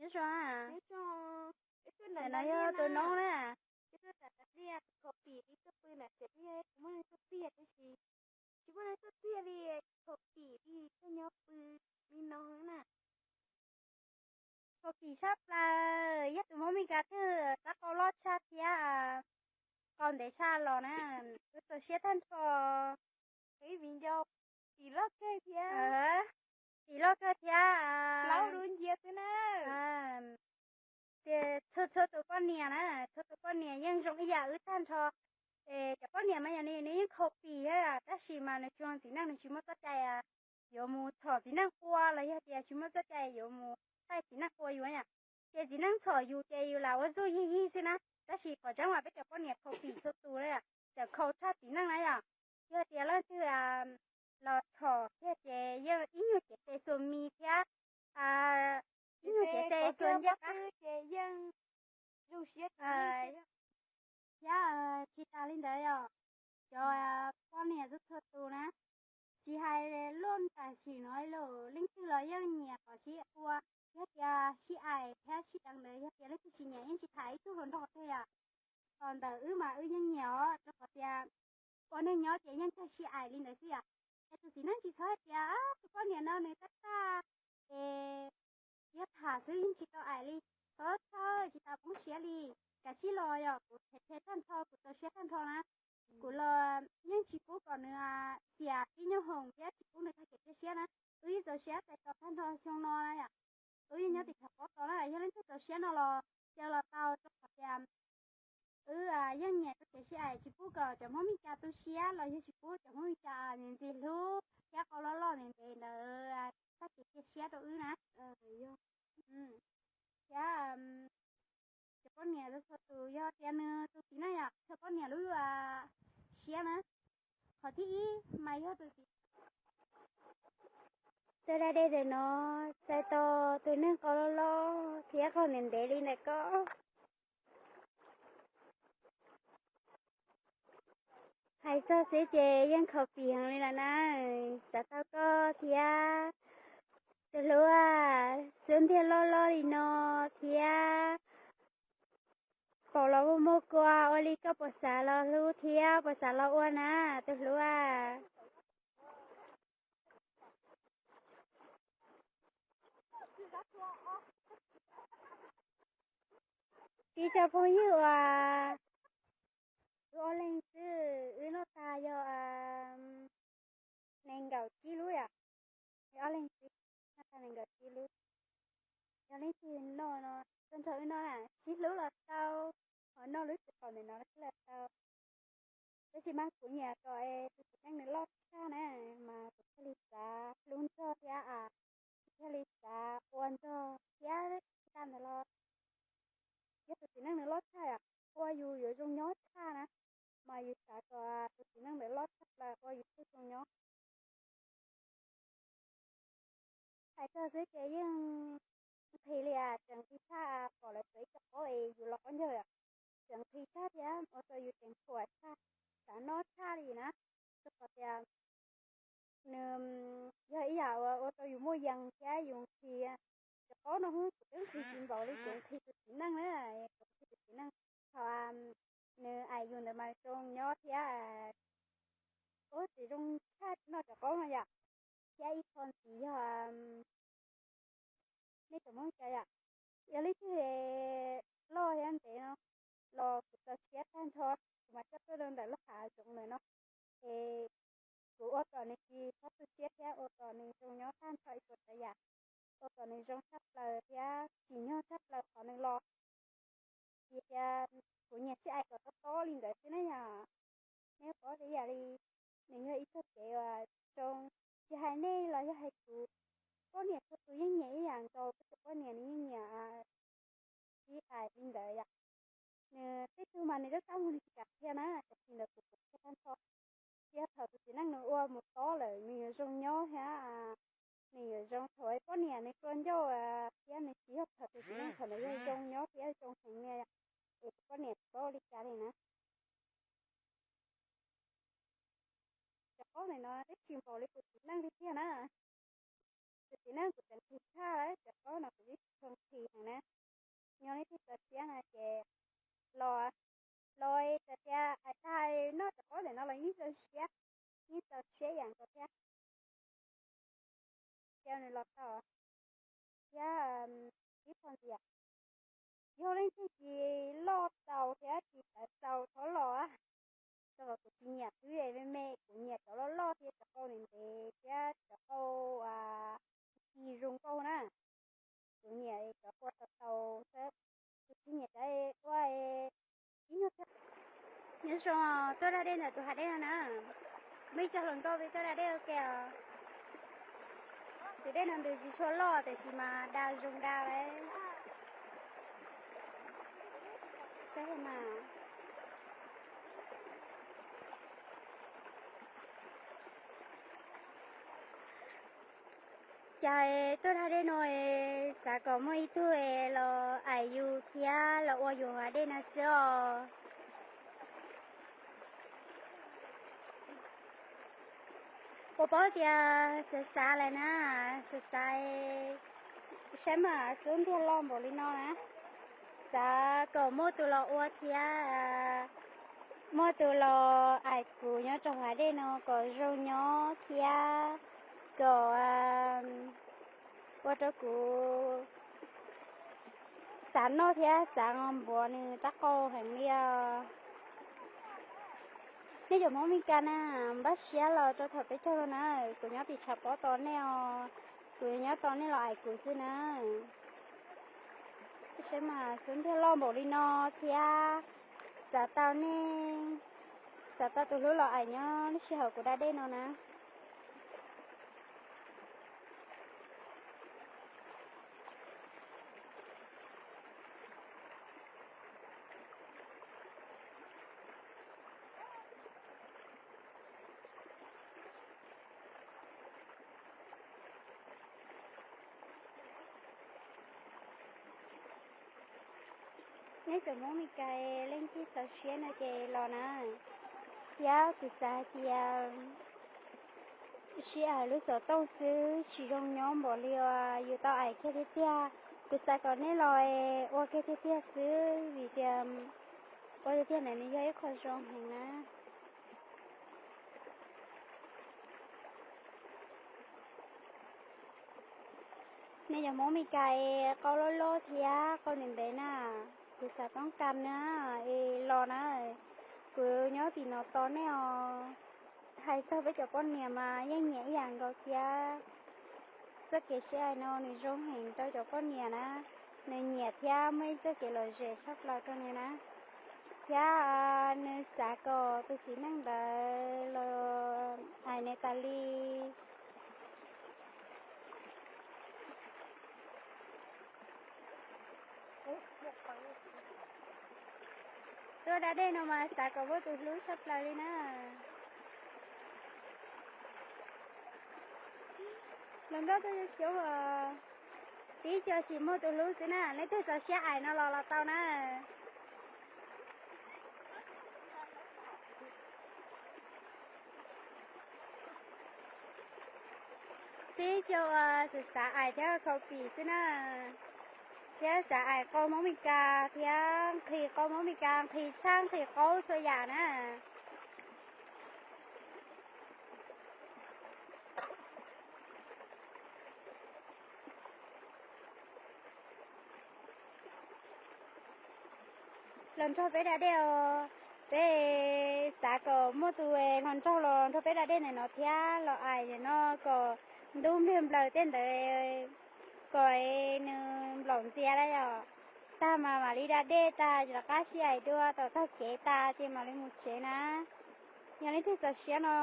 Nyob zoo, ntawm no yog tus noob na. Khaus pim li tuaj pw ntawm tsev thiab, kuv muaj neeg tuaj tiag tab sis tsis muaj neeg tuaj tiag li, khaus pim li tuaj nyob pw li no na. Khaus pim tshaj plaws, yog tus Hmoob Mes Kas twg rab qau loj tshaj thiab qau ntev tshaj los na, wb txaus siab tag nrho. Ib viv ncaus, tim loj kawg thiab, tim loj kawg thiab, plaub lub ncia xwb na. Ces txhua txhua tus poj niam na, txhua tus poj niam yeej zoo ib yam wb tag nrho. Es cov poj niam mas yog nws yeej khaus pim thiab, tab sis mas nws tsis zoo txiv neej, nws tsis muaj txoj cai yuav mus txhom txiv neej qua los yog tias tsis muaj txoj cai yuav mus thaij txiv neej qua yus yom. Ces txiv neej txhom yus ces yus lam ua zuj yig yig xwb na. Tab sis qhov tseeb mas peb cov poj niam khaus pim txhua tus na, txawm khaus tshaj txiv neej na yom. Yog tias leej twg los txhom thiab ces yeej ib nyuag cev tes xuas mis thiab, ib nyuag cev tes xuas ncaj qab. Thiab tsis tas li ntawd yom, cov poj niam txhua txhua tus na, tsis hais luaj tam sim no los leej twg los yeej nyiam kom sib ua, yog tias sib aim thiab sib deev ntawd, yog tias leej twg tsis nyiam yeej tsis tham ib tug hluas nraug twg yom. Ho ntawm wb mas wb yeej nyiam os, rau qhov tias ua neeg nyob ces yeej kawg sib aim li ntawd xwb yom. Es tus txiv neej tsis txhob hais tias tus poj niam no nws tab tag, es yog tham xwb yeej tsis tau aim li, txhob txhawj, tsis tau poob siab li. Kav tsij los yom, kuv them them tag nrho, kuv txaus siab tag nrho na. Kuv los yeej tsis pub kom nws xiam tib nyuag hoom thiab tsis pub nws tag kev cia siab na. Wb yeej txaus siab tais tos tag nrho xyoo no na yom. Wb yeej nyob tim Thaj Pob tos na, yog leej twg txaus siab no los cia los tau, rau qhov tias wb yeej nyiam txoj kev sib aim, tsis pub kom cov Hmoob Mes Kas tu siab los yog tsis pub cov Hmoob Mes Kas ntxim hlub thiab qau loj loj ntev ntev ntawd tag kev cia siab rau wb na. Thiab cov poj niam txhua tus yog tias nws tus txiv neej yom, txhua poj niam lub siab na. Qhov thib ib mas yog tus txiv txawj da dej ntawm no, txais tau tus neeg qau loj loj thiab qau ntev ntev li ntawm ko. Hais txog xwb ces yeej khaus pim heev li lawm na. Xav tau koj thiab tus hlub, xub ntiag loj loj li no thiab paum los muaj muaj kua, ua li koj puas xav los hlub thiab puas xav los ua na tus hlub? Ib tsoom phooj ywg uas wb ob leeg xwb, wb noj tag yog nees nkaum tsib lub yom. Wb ob leeg xwb noj tag nees nkaum tsib lub. Yog leej twg noj no, tag nrho wb noj na, sib hlub los tau, ho noj lub txiv qaum ntawm no los tau. Tab sis mas kuv nyiam kom tus txiv neej nws loj tshaj na, mas kuv thiaj li xav hlub nrog thiab, kuv thiaj li xav ua nrog thiab. Tsis tas ntawd los yog tus txiv neej nws loj tshaj yom, ua yus yuav zoo nyob tshaj na, mas yus xav kom tus txiv neej ntawd loj tshaj plaws ua yus thiaj zoo nyob. Hais txog xwb ces yeej nqhis li, tseem nqhis tshaj pom lawv txawv ib co qaub es yus los qaub ncaug, tseem nqhis tshaj thiab ua rau yus tseem thuam tshaj, xav noj tshaj li na. Rau qhov tias nws yog ib yam uas ua rau yus muaj yees thiab yus nqhis. Cov qaub no kuv twb nqhis tsis npaum li kuv nqhis tus txiv neej na, kuv nqhis tus txiv neej. Thaum nws aim yus ntawd mas zoo nyob thiab, ua tsis zoo tshaj noj cov qaub no yom. Thiab ib qho ntxiv yog nej tsoom Hmoob cas yom, yog leej twg loj thiab ntev no los kuv txaus siab tag nrho, kuv mam coj tuaj rau ntawm lub hav zoov ntawm no, es kuv ua kom nws tsis txhob tu siab thiab ua kom nws zoo nyob tag nrho ib puas tsav yam, ua kom nws zoo tshaj plaws thiab tsim nyog tshaj plaws qhov nws los. Vim tias kuv nyiam sib aim kom tob tob li ntawd xwb na yom. Nej paub tias ib yam li nws yog ib txoj kev uas zoo, tsis hais nej los yog hais kuv, poj niam txhua tus yeej nyiam ib yam nkaus, peb tus poj niam nws yeej nyiam sib aim li ntawd yom. Nws tej tug mas nws lub kab mus nws tsis kam qhia na, tab sis ntawm kuv kuv qhia tag nrho. Txij thaum tus txiv neej nws ua mus tob lawm nws yuav zoo nyob thiab, nws yuav zoo thaum poj niam nws tua ncauj thiab nws tsis yog thaum tus txiv neej thaum ntawd yog zoo nyob thiab zoo heev li, es tus poj niam tsis paub ua li cas li na. Cov qaub ntawm no twb tsis npaum li kuv txiv neej li tiag na. Kuv txiv neej kuv tseem nqhis tshaj, cov qaub no kuv twb tsis tshua nqhis heev na. Yog leej twg txaus siab no ces los, los txawm tias hais tag noj cov pob ntawm no los yeej txaus siab, yeej txaus siab ib yam nkaus thiab. Ces nws los tau thiab, ib qho ntxiv, yog leej twg tsis loj txaus thiab tsis txaus txaus thov los, txog los kuv tsis nyiam xwb, me me kuv nyiam cov loj loj thiab cov qau ntev ntev thiab cov qau ci zoo nkauj na. Kuv nyiam cov qau tau tau xwb, kuv tsis nyiam cov ua ib nyuag. Nyob zoo, tuaj da dej ntawm tus hav dej no na. Muaj ib co hluas nkauj peb tuaj da dej ua ke os. Tus dej no nws tsis tshua loj tiam sis mas da zoo da lawm. Saib mas. Cas tuaj da dej no es xav kom muaj ib tug es los aim yus thiab los ua yus hav dej no xwb os. Puas paub tias xav xav lawm na, xav xav saib mas xub ntiag loj npaum li no na, xav kom muaj tus los ua thiab muaj tus los aim kuv nyob rau hav dej no kom zoo nyob thiab kom ua rau kuv xav noj thiab xav npua nws rab qau heev li os. Nej cov Hmoob Mes Kas na, npaj siab los rau thaum peb caug no na, kuv nyob tim tshav pob tos nej os, kuv nyob tos nej los aim kuv xwb na. Saib mas xub ntiag loj npaum li no thiab, xav tau nej, xav tau tus hlub los aim nyob lub sij hawm kuv da dej no na. Nej cov Hmoob Mes Kas leej twg txaus siab no ces los na, thiab kuv xav hais tias sib aim lub xov tooj xwb tsis zoo nyob npaum li uas yus tau aim kiag tiag tiag. Kuv xav kom nej los ua kiag tiag tiag xwb vim tias ua tiag tiag ntawd nws yog ib qho zoo heev na. Nej cov Hmoob Mes Kas es qau loj loj thiab qau ntev ntev na, kuv xav toob kas na, es los na, kuv nyob tim no tos nej os. Hais txog peb cov poj niam mas yeej nyiam ib yam nkaus thiab. Txoj kev sib aim no nws zoo heev rau cov poj niam na, nws nyiam thiab muaj ib txoj kev lom zem tshaj plaws rau nws na, thiab nws xav kom tus txiv neej ntawd los aim nws tas li. Tuaj da dej no mas xav kom muaj tus hlub tshaj plaws li na. Hluas nkauj tuaj xyoob os, tib co tsis muaj tus hlub xwb na, leej twg txaus siab aim no los los tau na. Tib co uas xav xav aim thiab khaus pim xwb na, thiab xav aim qau Hmoob Mes Kas thiab nqhis qau Hmoob Mes Kas, nqhis tshaj nqhis qaub txhua yam na. Los nrog peb da dej os, peb xav kom muaj tus los nrog los nrog peb da dej ntawm no thiab los aim ntawm no kom ntub npliag nplaws tej ntawd, kom nws nplaum ntxias lawm yom. Tag mas mam li da dej tag rov qab sib aim dua tom taug kev tas ces mam li mus tsev na. Yog leej twg txaus siab no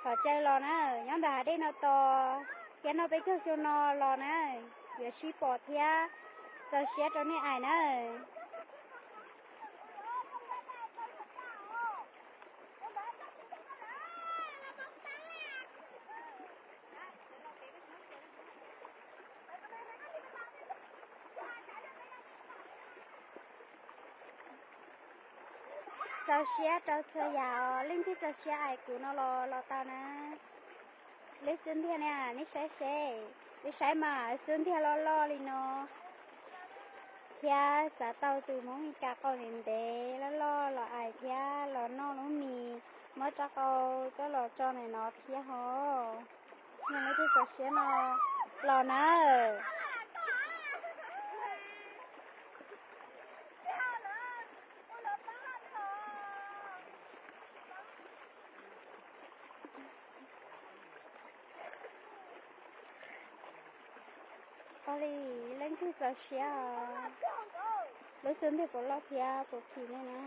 thov caw los na, nyob ntawm hav dej no tos, thiab noj peb caug xyoo no los na, yuav sib pom thiab. Txaus siab rau nej aim na. Txaus siab rau txhua yam os, leej twg txaus siab aim kuv no los los tau na. Lub xub ntiag na, nej saib seb, nej saib mas xub ntiag loj loj li no. Thiab xav tau tus Hmoob Mes Kas qau ntev ntev loj loj los ais thiab los noj lub mis, muab rab qau coj los tso ntawm no thiab hos. Yog leej twg txaus siab no los nawb. Ua li, leej twg txaus siab os. Lub xub ntiag puas loj thiab puas phim ne na.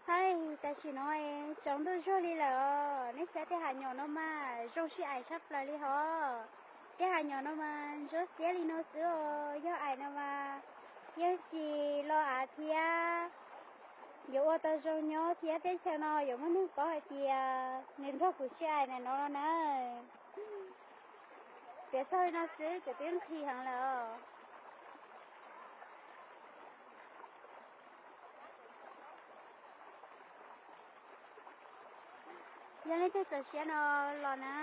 Hais, tam sim no es tsaus ntuj zuag li lawm os. Nej saib tej hav nyom no mas zoo sib aim tshaj plaws li hos. Tej hav nyom no mas ntsuab xiab li no xwb os. Yog aim no mas yeej tsis lo av thiab, yuav ua tau zoo nyob thiab teb chaws no yuav muaj neeg paub hais tias nws nrog kuv sib aim ntawm no los na. Piav txog li no xwb kuv twb nqhis heev lawm os. Yog leej twg txaus siab no los na.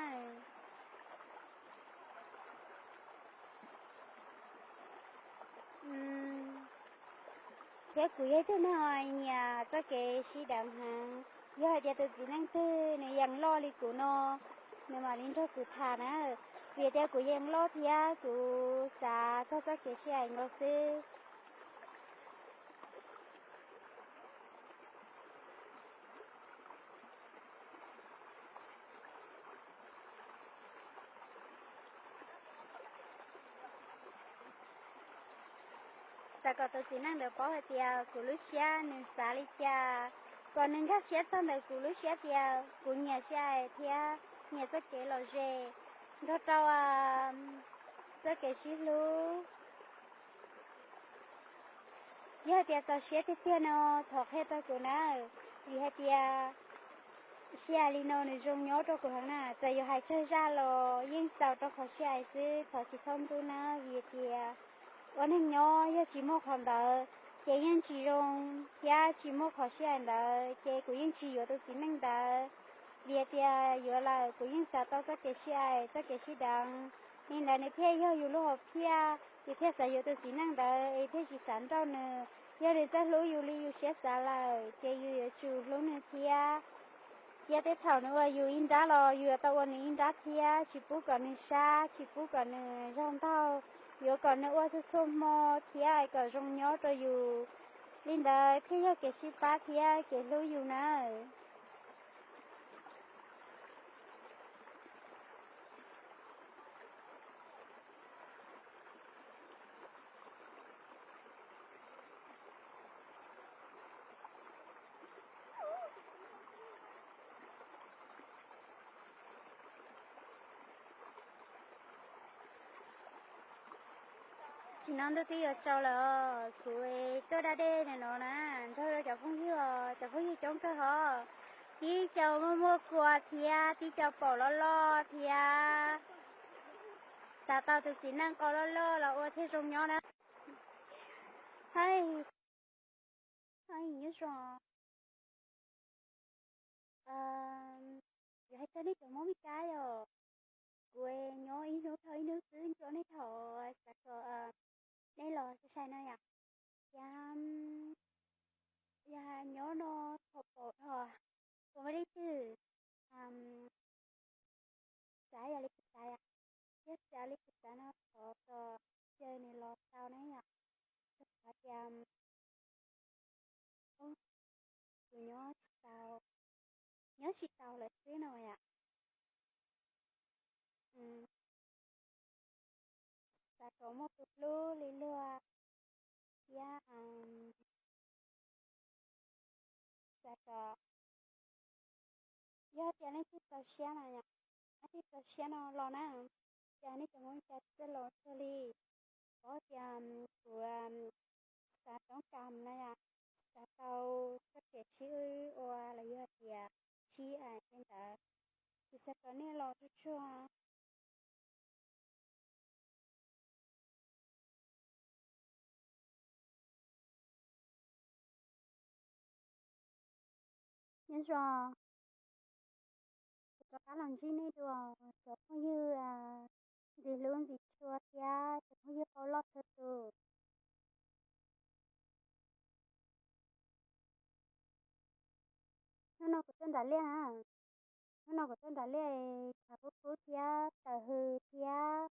Thiab kuv yog ib tug neeg nyiam txoj kev sib deev heev. Yog hais tias tus txiv neej twg nws yeej loj li kuv no, nws mam li nrog kuv tham na, vim tias kuv yeej loj thiab kuv xav txog txoj kev sib aim nkaus xwb. Xav kom tus txiv neej ntawd paub hais tias kuv lub siab nws xav li cas, kom nws nkag siab txog ntawm kuv lub siab tias kuv nyiam sib aim thiab nyiam txoj kev lom zem, nrog rau txoj kev sib hlub. Yog tias txaus siab tiag tiag no thov qhia rau kuv na, vim hais tias sib aim li no nws zoo nyob rau kuv heev na, txawm yuav hais tsawg zaj los yeej xaus rau qhov sib aim xwb, thov tsis txhob ntxub na, vim tias ua neeg nyob yog tsis muaj qhov ntawd ces yeej tsis zoo, thiab tsis muaj qhov sib aim ntawd ces kuv yeej tsis yuav tus txiv neej ntawd, vim tias yuav lawm kuv yeej xav tau txoj kev sib aim txoj kev sib deev. Li ntawd nws thiaj yog yus lub hom phiaj, yus thiaj xav yuav tus txiv neej ntawd es thiaj tsis xav nrauj nws. Yog nws txawj hlub yus li yus siab xav lawm ces yus yuav tsum hlub nws thiab. Thiab tej thaum nws ua yus ib nrab los yus yuav tau ua nws ib nrab thiab, tsis pub kom nws sab, tsis pub kom nws zog ntaug, yuav kom nws ua txhua txhua hmo thiab kom zoo nyob rau yus. Li ntawd thiaj yog kev sib pab thiab kev hlub yus nawb. Tsis no ntuj twb yuav tsaus lawm, kuv tuaj da dej ntawm no na, nrog rau cov phooj ywg, cov phooj ywg coob kawg hov. Tib co muaj muaj kua thiab tib co paum loj loj thiab. Xav tau tus txiv neej qau loj loj los ua thiaj zoo nyob na. Hais, hais nyob zoo. Yuav hais txog nej cov Hmoob Mes Kas yom, kuv nyob ib hnub dhau ib hnub xwb nco nej thaum xav kom nej los sai sai no yom. Yog, yog nyob no thaum pom dhos, kuv muaj leej twg xav yam li kuv xav yom, yog xav li kuv xav no thov kom caw nws los tau na yom. Rau qhov tias kuv nyob tsis tau, nyob tsis tau lawm xwb no yom. Xav kom muaj tus hlub li luag thiab xav kom, yog tias leej twg txaus siab no yom, leej twg txaus siab no los na, cas nej cov Hmoob Mes Kas txawj los txog li, paub tias kuv xav toob kas na yom, xav tau txoj kev sib ua los yog tias sib aim li ntawd, kuv xav kom nej los tsuag tsuag. Nyob zoo, kuv rov qab los ntsib nej dua, cov phooj ywg ntxim hlub ntxim tshua thiab cov phooj ywg qau loj txhua tus. Hnub no kuv tuaj nram liaj na, hnub no kuv tuaj nram liaj, tshav kub kub thiab tawm hws thiab,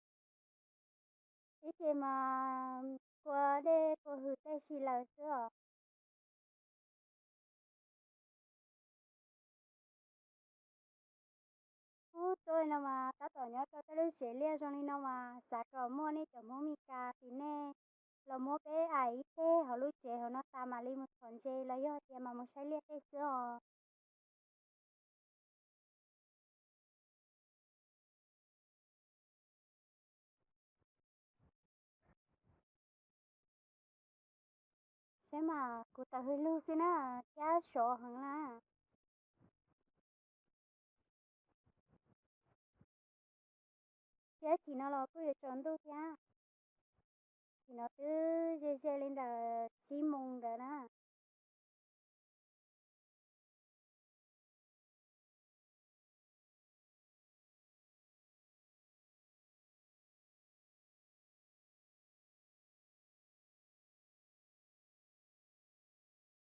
ib ce mas kua dej kua hws tej si lawm xwb os. Ub, tuaj li no mas tab tom nyob rau tej lub tsev liaj zoo li no mas xav kom muaj nej cov Hmoob Mes Kas tim nej los muab peb aim ib teg hauv lub tsev hauv no tas mam li mus thom ntses los yog tias mam mus saib liaj tej xwb os. Saib mas kuv tawm hws lug xwb na, thiab sov heev na. Thiab chim no los kuj yuav tsaus ntuj thiab. Chim no twb ze ze li ntawm tsib moos ntawd na.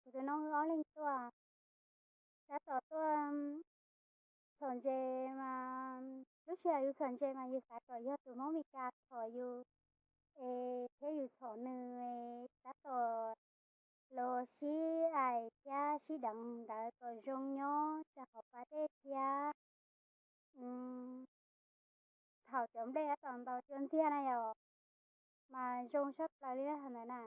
Kuv tus no wb ob leeg tuaj, tab tom tuaj txhom ntses mas lub sij hawm yus txhom ntses mas yus xav kom yog tus Hmoob Mes Kas txhom yus es thiab yus txhom nws es tab tom los sib aim thiab sib deev ntawd kom zoo nyob rau hauv pas dej thiab thaum cov nplej tab tom ntaus cua ntxiag na yom, mas zoo tshaj plaws li ntawd na.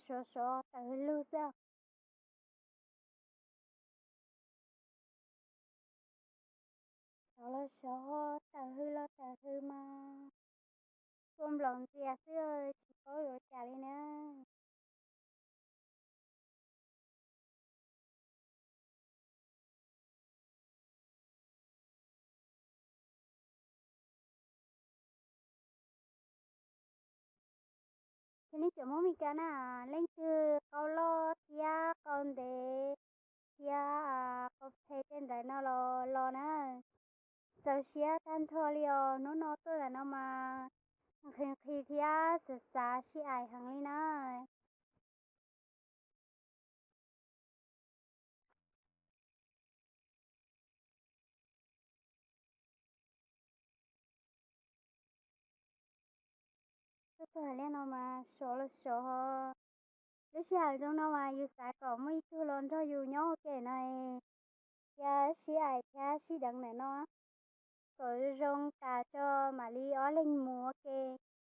Sov sov tawm hws lug xwb. Sov los sov, tawm hws los tawm hws mas kua nplaum ntxias xwb, tsis paub yuav cas li na. Ces nej cov Hmoob Mes Kas na, leej twg qau loj thiab qau ntev thiab qau phem tej ntawd no los los na, txaus siab tag nrho li os. Hnub no tuaj ntawm no mas nqhis nqhis thiab xav xav sib aim heev li na. Tuaj txog hauv liaj no mas sov los sov. Lub sij hawm zoo no mas yus xav kom muaj ib tug los nrog yus nyob ua ke no, thiab sib aim thiab sib deev ntawm no, kom zoo tas tso mam li ob leeg mus ua ke,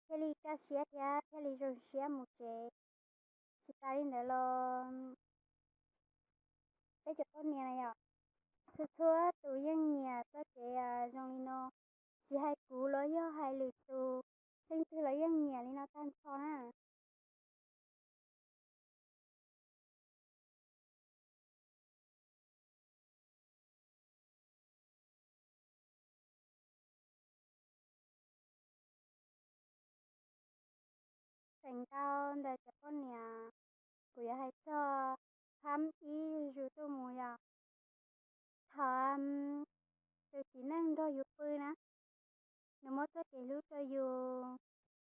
thiaj li kaj siab thiab thiaj li zoo siab mus tsev. Tsis tas li ntawd los peb cov poj niam na yom, txhua txhua tus yeej nyiam txoj kev zoo li no, tsis hais kuv los yog hais lwm tus, leej twg los yeej nyiam li no tag nrho na. Tseem ntau ntawm cov poj niam, kuv yuav hais txog phab ib zuj zus tuaj mus yom. Thaum tus txiv neej nrog yus pw na, nws muab txoj kev hlub rau yus,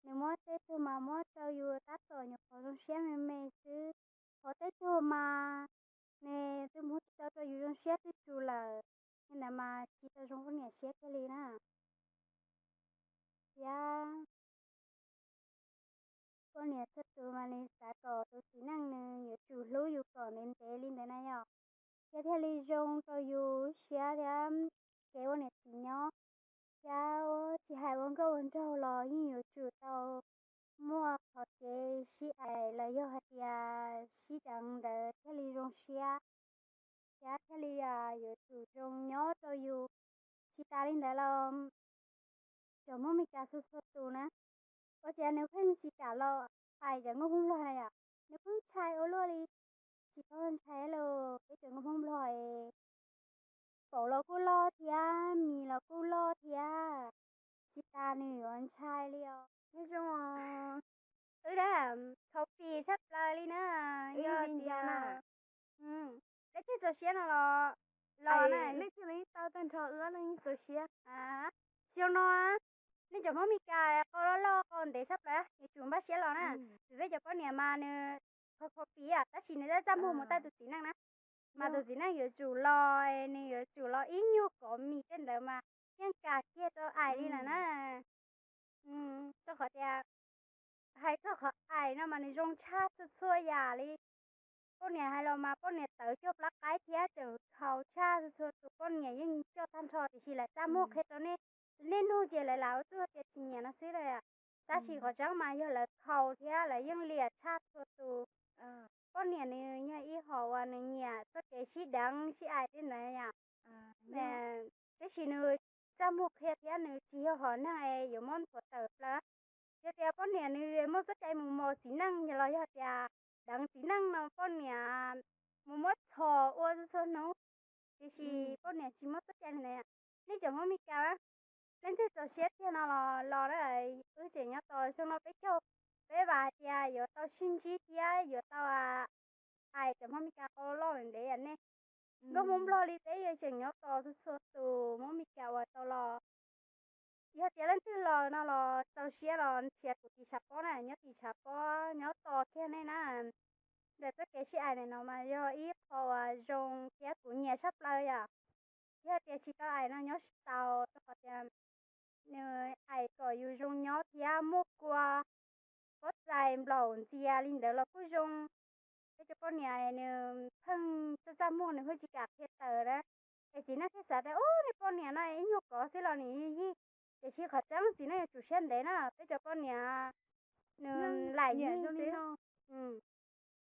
nws muab tej tug mas muab rau yus tab tom nyuam qhuav zoo siab me me xwb, ho tej tug mas nws twb muab tsis tau rau yus zoo siab twb tsus lawm, li ntawd mas tsis tau zoo poj niam siab kiag li na. Thiab poj niam txhua tus mas nws xav kom tus txiv neej nws yuav tsum hlub yus kom ntev ntev li ntawd na yom, thiab thiaj li zoo rau yus siab thiab kev ua niam txiv nyob. Thiab tsis hais ua nkauj ua nraug los yeej yuav tsum tau muaj qhov kev sib aim los yog hais tias sib deev ntawd thiaj li zoo siab, thiab thiaj li yuav tsum zoo nyob rau yus. Tsis tas li ntawd los cov Hmoob Mes Kas txhua txhua tus na, ua cas nws pheej tsis kam los aim cov nkauj Hmoob Nplog na yom, nws pheej ntshai ua luaj li. Tsis txhob ntshai lauj, peb cov nkauj Hmoob Nplog es paum los kuj loj thiab, mis los kuj loj thiab, tsis tas nws yuav ntshai li os. Nyob zoo, wb dab thaum pis tshaj plaws li na, yog tias leej twg txaus siab no los los na, leej twg los yeej tau tag nrho, wb ob leeg yeej txaus siab. Xyoo no nej cov Hmoob Meskas qau loj loj qau ntev tshaj plaws yuav tsum npaj siab los na, vim peb cov poj niam mas nws kho kho pis tab sis nws txaj txaj muag mus taij tus txiv neej na, mas tus txiv neej yuav tsum los, nws yuav tsum los ib nyuag kov mis tej ntawd mas yeej kam kiag rau aim li lawm na. Rau qhov tias hais txog qhov aim no mas nws zoo tshaj txhua txhua yam li. Poj niam hais los mas poj niam tawv coj plab qaib thiab tseem thaum tshaj txhua txhua tus, poj niam yeej coj tag nrho, tiam sis lawv txaj muag qhia rau nej, nej nug ces lawv lam ua txuj tias tsis nyiam no xwb lawm. Tab sis qhov tseeb mas yog lawv thaum thiab lawv yeej liam tshaj txhua tus. Poj niam nws yog ib hom uas nws nyiam txoj kev sib deev sib aim tej ntawd yom. Tab sis nws txaj muag qhia thiab nws tsis yog hom neeg es yuav muab nthuav tawm plaws. Yog tias poj niam nws muaj txoj cai mus mos txiv neej los yog tias deev txiv neej no poj niam mus muab txhom ua txhua txhua hnub, tiam sis poj niam tsis muaj txoj cai li ntawd. Nej cov Hmoob Meskas, leej twg txaus siab tiag no los los na, wb tseem nyob tos xyoo no peb caug, peb vam hais tias yuav tau sib ntsib thiab yuav tau aim cov Hmoob Meskas qau loj ntev ntev nej. Nkauj Hmoob Nplog li peb yeej tseem nyob tos txhua txhua tus Hmoob Meskas uas tau los. Yog tias leej twg los no los txaus siab los nrhiav kuv tim tshav pob na, nyob tim tshav pob nyob tos kiag nej na. Ntawm txoj kev sib aim ntawm no mas yog ib qho uas zoo thiab kuv nyiam tshaj plaws yom. Yog tias tsis tau aim no nyob tsis tau, rau qhov tias nws aim kom yus zoo nyob thiab muaj kua pob txais nplaum ntxias li ntawd los kuj zoo. Peb cov poj niam nws pheej txaj txaj muag, nws pheej tsis kam qhia tawm na. Es txiv neej thiaj xav tias, ub, nej poj niam no ib nyuag kov xwb los nws yig. Tiam sis qhov tseeb txiv neej yuav tsum siab ntev na, peb cov poj niam nws lam yig xwb.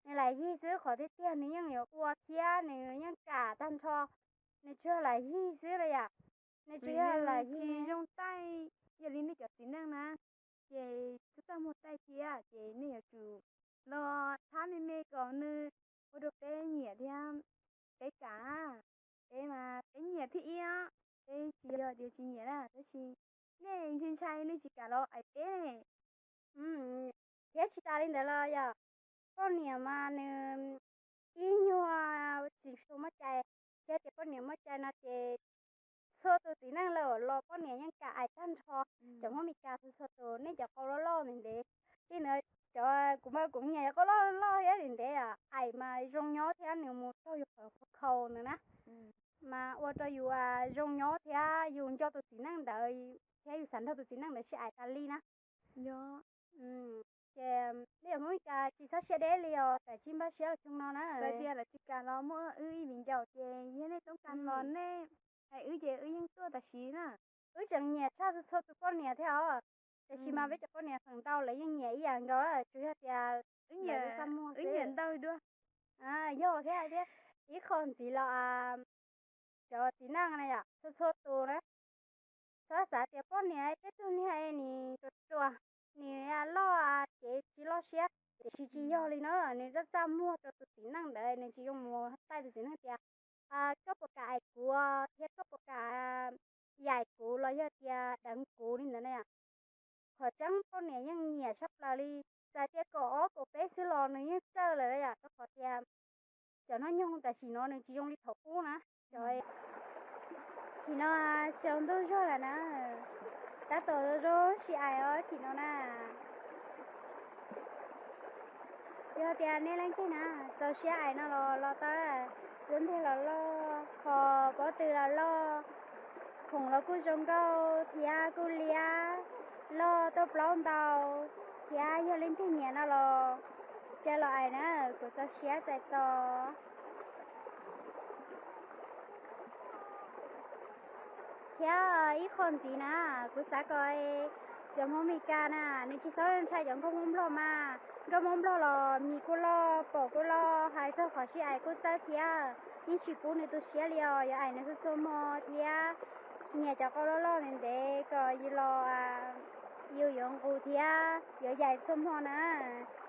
Nws lam yig xwb, qhov tiag tiag nws yeej yuav ua thiab nws yeej kam tag nrho, nws tsuas lam yig xwb na yom. Nws tsis yog lam yig zoo taij, yog li nej cov txiv neej na, ces txaj txaj muag taij thiab ces nej yuav tsum los thab me me kom nws ua rau peb nyiam thiab peb kam. Peb mas peb nyiam thiab ib, peb tsis yog tias tsis nyiam na, tab sis nej ntshai ntshai nej tsis kam los aim peb ne. Thiab tsis tas li ntawd los yog poj niam mas nws ib nyuag tsis tshua muaj cai, thiab tias poj niam muaj cai no ces txhua tus txiv neej lawm los poj niam yeej kam aim tag nrho. Cov Hmoob Meskas txhua txhua tus nej cov qau loj loj ntev ntev, li ntawd cov kuv mas kuv nyiam cov qau loj loj thiab ntev ntev, aim mas zoo nyob thiab nws mus raug yus qhov khaus ntawd na, mas ua rau yus zoo nyob thiab yus nco tus txiv neej ntawd thiab yus xav nrog tus txiv neej ntawd sib aim tas li na. Ces nej cov Hmoob Meskas tsis txhob siab deb li os, tam sim npaj siab los xyoo no na. Txawm tias lawv tsis kam los muaj wb ib viv ncaus ces yog nej toob kas los nej hais wb ces wb yeej tuaj tam sim na. Wb tseem nyiam tshaj txhua txhua tus poj niam thiab os, tiam sis mas peb cov poj niam feem ntau lawv yeej nyiam ib yam nkaus, tsuas yog tias wb nyiam ntau dua. Yog thiab hais tias ib qho ntxiv los cov txiv neej na yom, txhua txhua tus na, txhob xav tias poj niam tej tug niag nws ruam ruam, nws loj cev tsis loj siab, tiam sis tsis yog li na, nws txaj txaj muag rau tus txiv neej ntawd, nws tsis zoo mus taij tus txiv neej tias koj puas kam aim kuv thiab koj puas kam yaim kuv los yog tias deev kuv li ntawd na yom. Qhov tseeb poj niam yeej nyiam tshaj plaws li, txawm tias kaum ob kaum peb xwb los nws yeej txawj lawm yom, rau qhov tias cov nyob nyoog tam sim no nws tsis zoo li thaum ub na. Cov, chim no tsaus ntuj zog lawm na, tab tom zoo zoo sib aim os chim no na. Yog tias nej leej twg na txaus siab aim no los los tau, lub ntiag los loj, qhov pob tw los loj, khoom los kuj zoo nkauj thiab kuj liab, loj tuaj plaub ntau, thiab yog leej twg nyiam no los cia los aim na, kuv txaus siab txais tos. Thiab ib qho ntxiv na, kuv xav kom cov Hmoob Meskas na nws tsis txhob ntshai cov nkauj Hmoob Nplog mas, nkauj Hmoob Nplog los mis kuj loj, paum kuj loj, hais txog qhov sib aim kuj txawj thiab, yeej tsis pub nws tu siab li os, yuav aim nws txhua txhua hmo thiab nyiam cov qau loj loj ntev ntev kom yus los yus yuav nqus thiab yuav yaim txhua hmo na,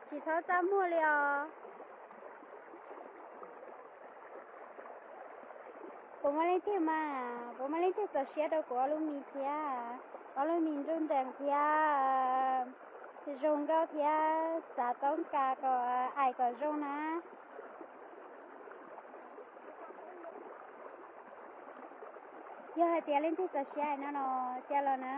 tsis txhob txaj muag li os. Puas muaj leej twg mas, puas muaj leej twg txaus siab rau kuv ob lub mis thiab? Ob lub mis nruj nrees thiab zoo nkauj thiab xav toob kas kom aim kom zoo na. Yog hais tias leej twg txaus siab aim no no, cia los na.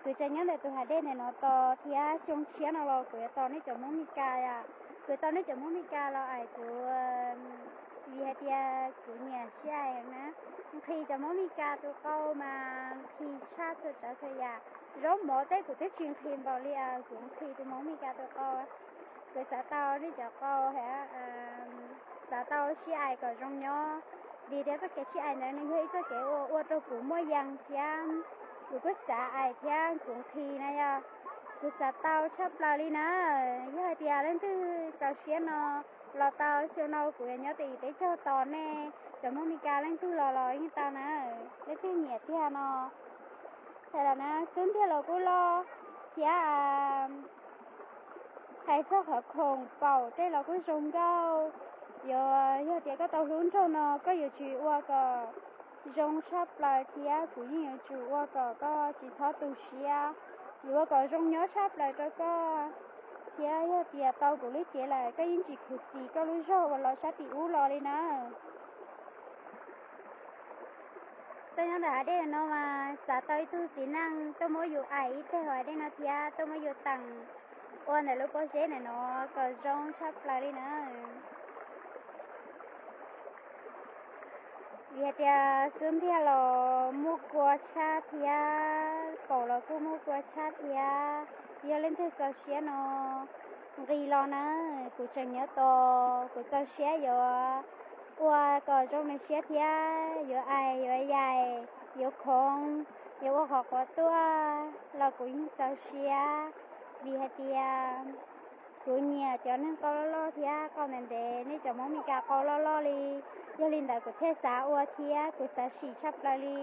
Kuv tseem nyob ntawm tus hav dej ntawm no tos thiab xyoo tshiab no los kuv yuav tos nej cov Hmoob Mes Kas. Kuv tos nej cov Hmoob Mes Kas los aim kuv, vim hais tias kuv nyiam siab aim na. Nqhis cov Hmoob Mes Kas tus qau mas nqhis tshaj txhua tsav txhua yam. Zaub mov tej kuv twb tsis nqhis npaum li, kuv nqhis tus Hmoob Mes Kas tus qau. Kuv xav tau nej cov qau, xav tau sib aim kom zoo nyob, vim tias txoj kev sib aim ntawd nws yog ib txoj kev ua ua rau kuv muaj yees thiab kuv kuj xav aim thiab kuv nqhis na yog. Kuv xav tau tshaj plaws li na. Yog hais tias leej twg txaus siab no los tau xyoo no kuv yuav nyob tim teb chaws tos nej cov Hmoob Mes Kas leej twg los los yeej tau na. Leej twg nyiam tiag no, hais los na, xub ntiag los kuj loj thiab. Hais txog qhov khoom paum tej los kuj zoo nkauj. Yuav yog tias koj tau hlub nraug no koj yuav tsum ua kom zoo tshaj plaws thiab kuv yeej yuav tsum ua kom koj tsis txhob tu siab. Yuav ua kom zoo nyob tshaj plaws rau koj, thiab yog tias tau kuv lub cev lawm koj yeej tsis khuv xim koj lub zog uas los sab tim ub los li na. Tuaj nyob ntawm hav dej no mas xav tau ib tug txiv neej tuaj muab yus aim ib teg hav dej no thiab tuaj muab yus teem ua ntawm lub pob zeb ntawm no kom zoo tshaj plaws li na. Vim hais tias xub ntiag los muaj kua tshaj thiab, paum los kuj muaj kua tshaj thiab. Yog leej twg txaus siab no nqis los na, kuv tseem nyob tos, kuv txaus siab yuav ua kom zoo nws siab thiab, yuav aim yuav yaim, yuav khoov, yuav ua qhov quav tuaj los kuv yeej txaus siab, vim hais tias kuv nyiam cov neeg qau loj loj thiab qau ntev ntev, nej cov Hmoob Mes Kas qau loj loj li. Yog li ntawd kuv thiaj xav ua thiab kuv xav sim tshaj plaws li.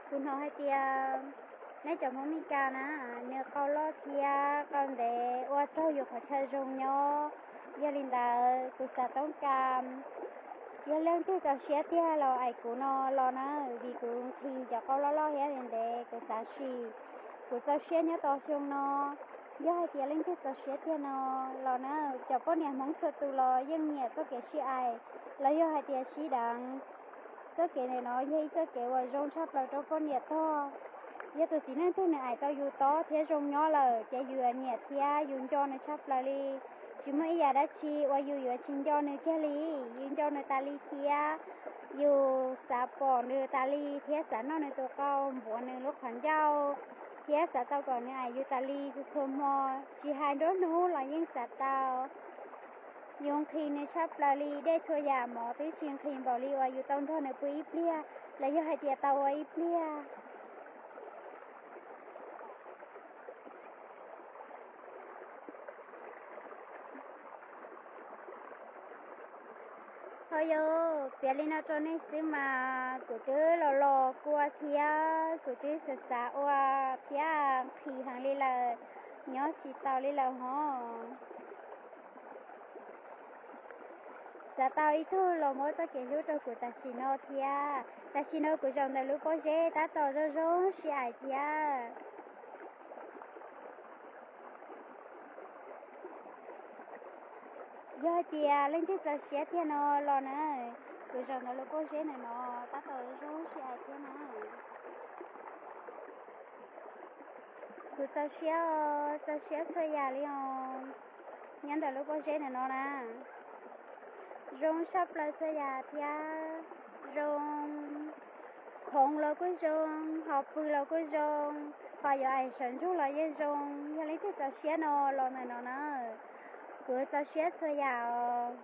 Kuv hnov hais tias nej cov Hmoob Mes Kas na, nws qau loj thiab qau ntev ua txog yus qhov chaw zoo nyob. Yog li ntawd kuv xav toob kas, yog leej twg txaus siab tiag los aim kuv no los na, vim kuv nqhis cov qau loj loj thiab ntev ntev kuv xav sim, kuv txaus siab nyob tos xyoo no. Yog hais tias leej twg txaus siab tiag no los na, cov poj niam Hmoob txhua tus los yeej nyiam txoj kev sib aim, los yog hais tias sib deev. Txoj kev ntawm no yog ib txoj kev uas zoo tshaj plaws rau poj niam tog. Yog tus txiv neej twg nws aim tau yus tob thiab zoo nyob lawm ces yus yuav nyiam thiab yus nco nws tshaj plaws li. Tsis muaj ib yam dab tsi uas yus yuav tsis nco nws kiag li. Yus nco nws tas li thiab yus xav pom nws tas li thiab xav noj nws tus qau, npuav nws lub qhov ncauj, thiab xav tau kom nws aim yus tas li txhua txhua hmo, tsis hais nruab hnub los yeej xav tau. Yus nqhis nws tshaj plaws li, dej txhua yam mov twb tsis nqhis npaum li uas yus tau nrog nws pw ib pliag, los yog hais tias tau ua ib pliag. Ho yog piav li no rau nej xwb mas kuv twb los los kua thiab kuv twb xav xav ua thiab nqhis heev li lawm, nyob tsis taus li lawm hov. Xav tau ib tug los muab txoj kev hlub rau kuv tam sim no thiab. Tam sim no kuv zaum ntawm lub pob zeb tab tom zoo zoo sib aim thiab. Yog hais tias leej twg txaus siab tiag no los na, kuv zaum ntawm lub pob zeb ntawm no tab tom zoo sib aim thiab na. Kuv txaus siab, txaus siab txhua yam li os. Nyob ntawm lub pob zeb ntawm no na, zoo tshaj plaws txhua yam thiab. Zoo, khoov los kuj zoo, ho pw los kuj zoo, ho yuav aim sawv ntsug los yeej zoo. Yog leej twg txaus siab no los ntawm no na, kuv txaus siab txhua yam os.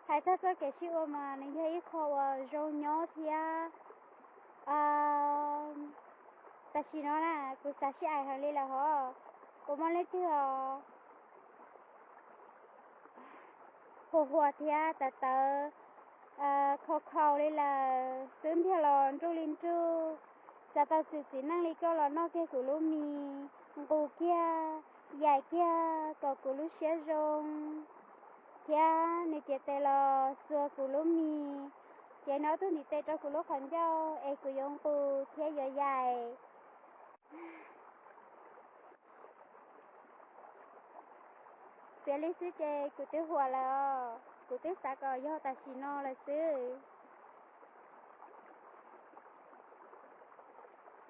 Hais txog txoj kev sib ua mas nws yog ib qho uas zoo nyob thiab. Tam sim no na kuv xav sib aim heev li lawm hov. Puas muaj leej twg os? Huas huas thiab tawv tawv, khau khau li lawm, xub ntiag los nruj li nruj. Xav tau txwm txiv neej li koj los noj kiag kuv lub mis, nqus kiag, yaim kiag kom kuv lub siab zoo, thiab nws cev tes los xuas kuv lub mis, ces nws ob tug ntiv tes rau kuv lub qhov ncauj es kuv yuav nqus thiab yuav yaim. Piav li xwb ces kuv twb huam lawm os, kuv twb xav kom yog tam sim no lawm xwb.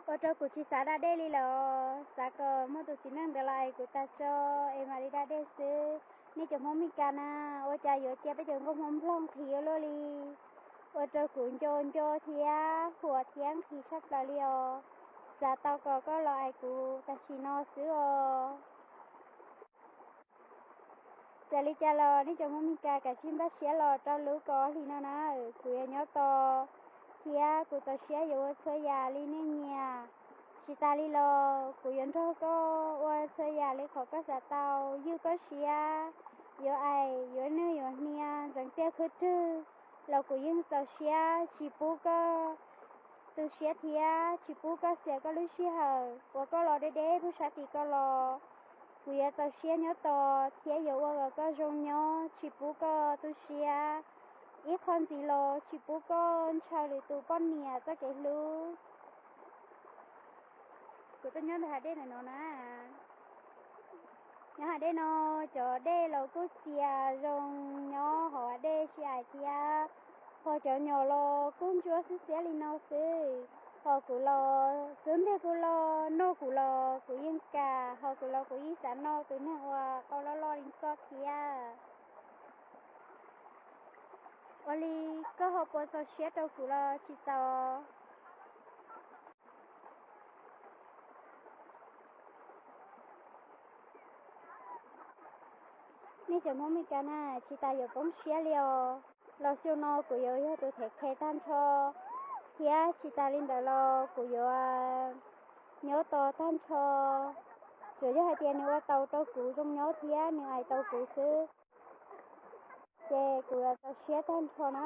Ua rau kuv tsis xav da dej li lawm os, xav kom muaj tus txiv neej ntawd los es kuv tag tso es mam li da dej xwb. Nej cov Hmoob Mes Kas na, ua cas yuav cia peb cov nkauj Hmoob Nplog nqhis ua luaj li, ua rau kuv nco nco thiab huam thiab nqhis tshaj plaws li os. Xav tau kom koj los es kuv tam sim no xwb os. Txawm li cas los nej cov Hmoob Mes Kas kav tsij npaj siab los rau lub kaum ob hlis no na, kuv yuav nyob tos, thiab kuv txaus siab yuav ua txhua yam li nej nyiam. Tsis tas li los kuv yuav nrog koj ua txhua yam li qhov koj xav tau, ywj koj siab, yuav aim, yuav nwj yuav hnia, ntxeev tiaj khwb rwg los kuv yeej txaus siab tsis pub koj tu siab thiab tsis pub koj xiam koj lub sij hawm uas koj los deb deb pug sab tid koj los. Kuv yuav txaus siab nyob tos thiab yuav ua kom koj zoo nyob tsis pub koj tu siab, ib qho ntxiv los tsis pub koj ntshaw lwm tus poj niam txoj kev hlub. Kuv tuaj nyob ntawm hav dej ntawm no na. Nyob hav dej no, cov dej los kuj txias zoo, nyob hauv hav dej sib aim thiab, ho cov nyom los kuj ntsuab xwb xiab li no xwb. Ho kuv los xub ntiag kuv los noj kuv los kuv yeej kam, ho kuv los kuv yeej xav noj tus neeg uas qau loj loj li koj thiab. Ua li koj ho puas txaus siab rau kuv los tsis txaus? Nej cov Hmoob Mes Kas na, tsis tas yuav poob siab li os. Los xyoo no kuv yuav yog tus them khe tag nrho, thiab tsis tas li ntawd los kuv yuav nyob tos tag nrho. Tsuas yog hais tias nws ua tau rau kuv zoo nyob thiab nws aim tau kuv xwb, ces kuv yuav txaus siab tag nrho na.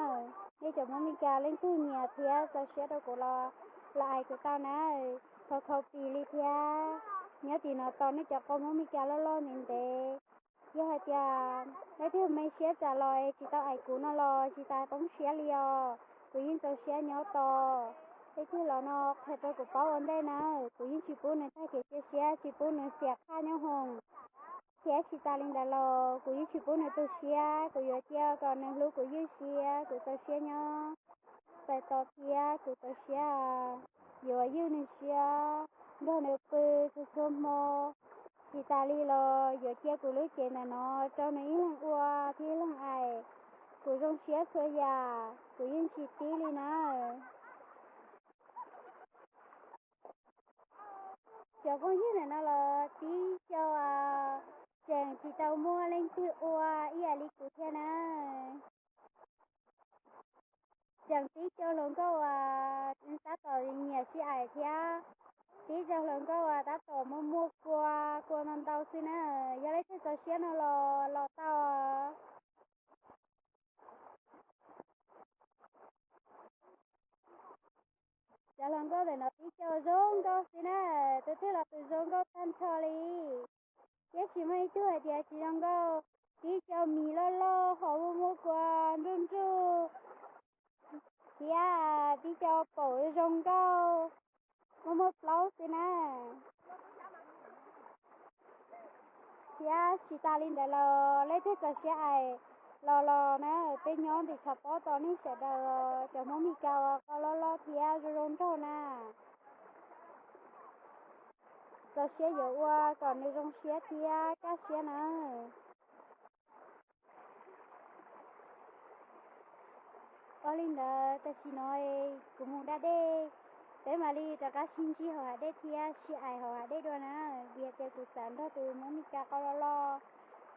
Nej cov Hmoob Mes Kas leej twg nyiam thiab txaus siab rau kuv los, los aim kuv tau na. Thov khau pis li thiab, nyob tim no tos nej cov qau Hmoob Mes Kas loj loj ntev ntev. Yog hais tias leej twg me siab tsam los es tsis tau aim kuv no los tsis tas poob siab li os, kuv yeej txaus siab nyob tos. Leej twg los no qhia rau kuv paub ua ntej na, kuv yeej tsis pub nws tag kev cia siab, tsis pub nws xiam qhaj nyob hoom. Thiab tsis tas li ntawd los kuv yeej tsis pub nws tu siab, kuv yuav cia kom nws hlub kuv ywj siab, kuv txaus siab nyob txais tos thiab kuv txaus siab yuav ywj nws siab, nrog nws pw txhua txhua hmo. Tsis tas li los yuav cia kuv lub cev ntawm no rau nws ib leeg ua thiab ib leeg aim. Kuv zoo siab txhua yam, kuv yeej tsis tib li na. Cov phooj ywg ntawm no los tib co tseem tsis tau muaj leej twg ua ib yam li kuv thiab na. Tseem tib co hluas nkauj uas tab tom nyiam sib aim thiab, tib co hluas nkauj uas tab tom muaj muaj kua, kua ntau ntau xwb na. Yog leej twg txaus siab no los los tau. Cov hluas nkauj ntawm no tib co zoo nkauj xwb na, tus twg los tus zoo nkauj tag nrho li. Thiab tsis muaj ib tug hais tias tsis zoo nkauj, tib co mis loj loj ho muaj muaj kua nruj nruj, thiab tib co paum zoo nkauj, muaj muaj plaub xwb na. Thiab tsis tas li ntawd los leej twg txaus siab aim los los na, peb nyob ntim tshav pob tos nej sawv daws, cov Hmoob Mes Kas uas qau loj loj thiab zoo zoo nraug na. Txaus siab yuav ua kom nws zoo siab thiab kaj siab na. Ua li ntawd tam sim no kuv mus da dej, peb mam li rov qab sib ntsib hauv hav dej thiab sib aim hauv hav dej dua na. Vim tias kuv xav nrog tus Hmoob Mes Kas qau loj loj,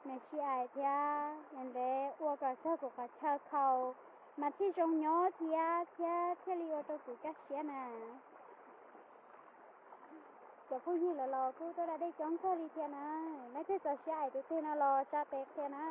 nws sib aim thiab ntev ua kom txog kuv qhov chaw khaus mas thiaj zoo nyob thiab, thiab thiaj li ua rau kuv kaj siab na. Cov phooj ywg lawv los kuj tuaj da dej coob kawg li thiab na. Leej twg txaus siab aim tus twg no los tsa tes qhia na.